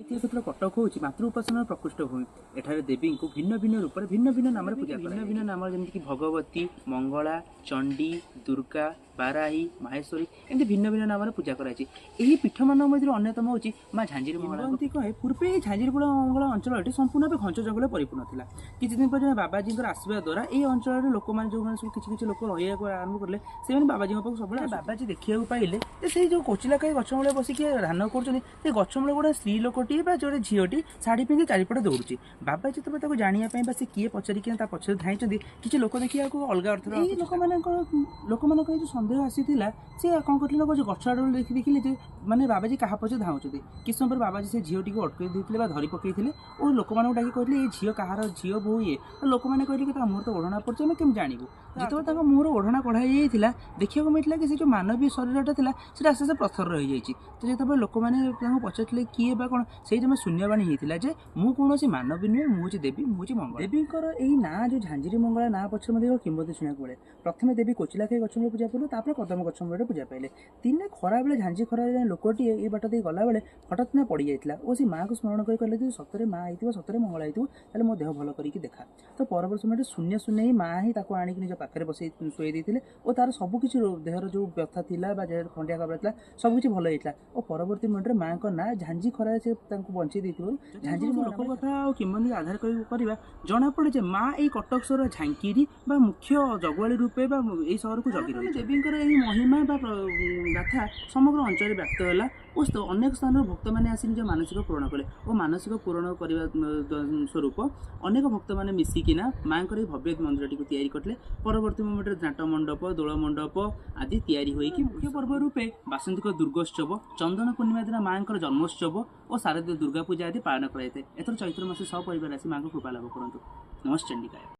ଐତିହ୍ୟ କଟକ ହେଉଛି ମାତୃ ଉପାସନାର ପ୍ରକୃଷ୍ଟ ଭୂମି। ଏଠାରେ ଦେବୀଙ୍କୁ ଭିନ୍ନ ଭିନ୍ନ ରୂପରେ, ଭିନ୍ନ ଭିନ୍ନ ନାମରେ ପୂଜା, ଭିନ୍ନ ଭିନ୍ନ ନାମରେ, ଯେମିତିକି ଭଗବତୀ, ମଙ୍ଗଳା, ଚଣ୍ଡୀ, ଦୁର୍ଗା, ବାରାହୀ, ମାହେଶ୍ୱରୀ, ଏମିତି ଭିନ୍ନ ଭିନ୍ନ ନାମରେ ପୂଜା କରାଯାଇଛି। ଏହି ପୀଠମାନଙ୍କ ମଧ୍ୟରୁ ଅନ୍ୟତମ ହେଉଛି ମା ଝାଞ୍ଜିରି ମଙ୍ଗଳା। କହେ, ପୂର୍ବେ ଏହି ଝାଞ୍ଜିରି ମଙ୍ଗଳା ଅଞ୍ଚଳଟି ସମ୍ପୂର୍ଣ୍ଣ ଭାବେ ଘଞ୍ଚ ଜଙ୍ଗଲରେ ପରିପୂର୍ଣ୍ଣ ଥିଲା। କିଛି ଦିନ ପରେ ବାବାଜୀଙ୍କର ଆସିବା ଦ୍ୱାରା ଏହି ଅଞ୍ଚଳରେ ଲୋକମାନେ, ଯେଉଁମାନେ ସବୁ କିଛି କିଛି ଲୋକ ରହିବାକୁ ଆରମ୍ଭ କଲେ, ସେମାନେ ବାବାଜୀଙ୍କ ପାଖକୁ ସବୁବେଳେ। ବାବାଜୀ ଦେଖିବାକୁ ପାଇଲେ ଯେ ସେଇ ଯେଉଁ କୋଚିଲାଖାଇ ଗଛ ମୂଳେ ବସିକି ଧ୍ୟାନ କରୁଛନ୍ତି, ସେ ଗଛ ମୂଳେ ଗୋଟେ ସ୍ତ୍ରୀ ଲୋକଟିଏ ବା ଗୋଟେ ଝିଅଟି ଶାଢ଼ୀ ପିନ୍ଧି ଚାରିପଟେ ଦୌଡ଼ୁଛି। ବାବାଜୀ ଯେତେବେଳେ ତାକୁ ଜାଣିବା ପାଇଁ ବା ସେ କିଏ ପଚାରିକିନା ତା ପଛରେ ଧାଇଁଛନ୍ତି, କିଛି ଲୋକ ଦେଖିବାକୁ ଅଲଗା ଅର୍ଥରେ, ଏଇ ଲୋକମାନଙ୍କର ଯେଉଁ ସନ୍ଦେହ ଆସିଥିଲା, ସେ କ'ଣ କରିଥିଲେ ନା ଯୋଉ ଗଛ ଆଡ଼ୁ ଦେଖିଲେ ଯେ ମାନେ ବାବାଜୀ କାହା ପଛରେ ଧାଉଁଛନ୍ତି। କିଛି ସମୟ ପରେ ବାବାଜୀ ସେ ଝିଅଟିକୁ ଅଟକାଇ ଦେଇଥିଲେ ବା ଧରି ପକାଇଥିଲେ ଓ ଲୋକମାନଙ୍କୁ ଡାକି କହିଥିଲେ, "ଏ ଝିଅ କାହାର ଝିଅ, ବୋହୂ ଇଏ?" ତ ଲୋକମାନେ କହିଲେ କି ତା ମୁହଁରେ ତ ଓଢ଼ଣା ପଡ଼ିଛି, ଆମେ କେମିତି ଜାଣିବୁ? ଯେତେବେଳେ ତାଙ୍କ ମୁହଁରୁ ଓଢ଼ଣା କଢ଼ା ହେଇଯାଇଥିଲା, ଦେଖିବାକୁ ମିଳିଥିଲା କି ସେ ଯେଉଁ ମାନବୀୟ ଶରୀରଟା ଥିଲା, ସେଟା ଆସ୍ତେ ଆସ୍ତେ ପଥର ରହିଯାଇଛି। ତ ଯେତେବେଳେ ଲୋକମାନେ ତାଙ୍କୁ ପଚାରିଥିଲେ କିଏ ବା କ'ଣ, ସେଇ ସମୟ ଶୂନ୍ୟବାଣୀ ହେଇଥିଲା ଯେ ମୁଁ କୌଣସି ମାନବୀ ନୁହେଁ, ମୁଁ ହେଉଛି ଦେବୀ, ମୁଁ ହେଉଛି ମଙ୍ଗଳା। ଦେବୀଙ୍କର ଏହି ନାଁ, ଯେଉଁ ଝାଞ୍ଜିରି ମଙ୍ଗଳା ନାଁ ପଛରେ ମଧ୍ୟ ଏକ କିମ୍ବଦନ୍ତୀ ଶୁଣିବାକୁ ମିଳେ। ପ୍ରଥମେ ଦେବୀ କୋଚିଲାଖାଇ ଗଛ ମୂଳରେ ପୂଜା ପାଇଲେ, ତାପରେ କଦମ ଗଛ ମୂଳରେ ପୂଜା ପାଇଲେ। ଦିନେ ଖରାବେଳେ, ଝାଞ୍ଜି ଖରାରେ ଜଣେ ଲୋକଟିଏ ଏଇ ବାଟ ଦେଇ ଗଲାବେଳେ ହଠାତ୍ ନା ପଡ଼ିଯାଇଥିଲା ଓ ସେ ମାଆକୁ ସ୍ମରଣ କରି କହିଲେ ଯେ ସତରେ ମା ହେଇଥିବ, ସତରେ ମଙ୍ଗଳା ହେଇଥିବ, ତାହେଲେ ମୋ ଦେହ ଭଲ କରିକି ଦେଖା। ତ ପରବର୍ତ୍ତୀ ସମୟରେ ଶୂନ୍ୟ ଶୂନ୍ୟ ହିଁ ମା ହିଁ ତାକୁ ଆଣିକି ନିଜ ପାଖରେ ବସେଇ ଶୁଆଇ ଦେଇଥିଲେ ଓ ତାର ସବୁ କିଛି ଦେହର ଯେଉଁ ବ୍ୟଥା ଥିଲା ବା ଦେହରେ ଖଣ୍ଡିଆ ଖାବରା ଥିଲା, ସବୁ କିଛି ଭଲ ହେଇଥିଲା। ଓ ପରବର୍ତ୍ତୀ ମୁହୂର୍ତ୍ତରେ ମାଆଙ୍କ ନାଁ, ଝାଞ୍ଜି ଖରାରେ ସେ ତାଙ୍କୁ ବଞ୍ଚେଇ ଦେଇଥିବାରୁ ଝାଞ୍ଜିରି। ଲୋକ କଥା ଆଉ କିମ୍ବଦନ୍ତୀ ଆଧାର କରି କରିବା ଜଣାପଡ଼େ ଯେ ମା ଏଇ କଟକ ସହର ଝାଙ୍କିରି ବା ମୁଖ୍ୟ ଜଗୁଆଳି ରୂପେ ବା ଏଇ ସହରକୁ ଜଗି ରହିଛି। ଦେବୀଙ୍କର ଏହି ମହିମା ବା ଗାଥା ସମଗ୍ର ଅଞ୍ଚଳରେ ବ୍ୟାପ୍ତ ହେଲା ଓ ଅନେକ ସ୍ଥାନରୁ ଭକ୍ତମାନେ ଆସି ନିଜ ମାନସିକ ପୂରଣ କଲେ ଓ ମାନସିକ ପୂରଣ କରିବା ସ୍ୱରୂପ ଅନେକ ଭକ୍ତମାନେ ମିଶିକିନା ମାଆଙ୍କର ଏହି ଭବ୍ୟ ମନ୍ଦିରଟିକୁ ତିଆରି କରିଥିଲେ। ପରବର୍ତ୍ତୀ ମୁମେଣ୍ଟରେ ନାଟ ମଣ୍ଡପ, ଦୋଳ ମଣ୍ଡପ ଆଦି ତିଆରି ହୋଇକି ମୁଖ୍ୟ ପର୍ବ ରୂପେ ବାସନ୍ତିକ ଦୁର୍ଗୋତ୍ସବ, ଚନ୍ଦନ ପୂର୍ଣ୍ଣିମା ଦିନ ମାଆଙ୍କର ଜନ୍ମୋତ୍ସବ ଓ ଶାରଦୀୟ ଦୁର୍ଗା ପୂଜା ଆଦି ପାଳନ କରାଯାଇଥାଏ। ଏଥର ଚୈତ୍ର ମାସ ସପରିବାର ଆସି ମାଆଙ୍କ କୃପା ଲାଭ କରନ୍ତୁ। ନମଶ୍ଚଣ୍ଡିକାୟ।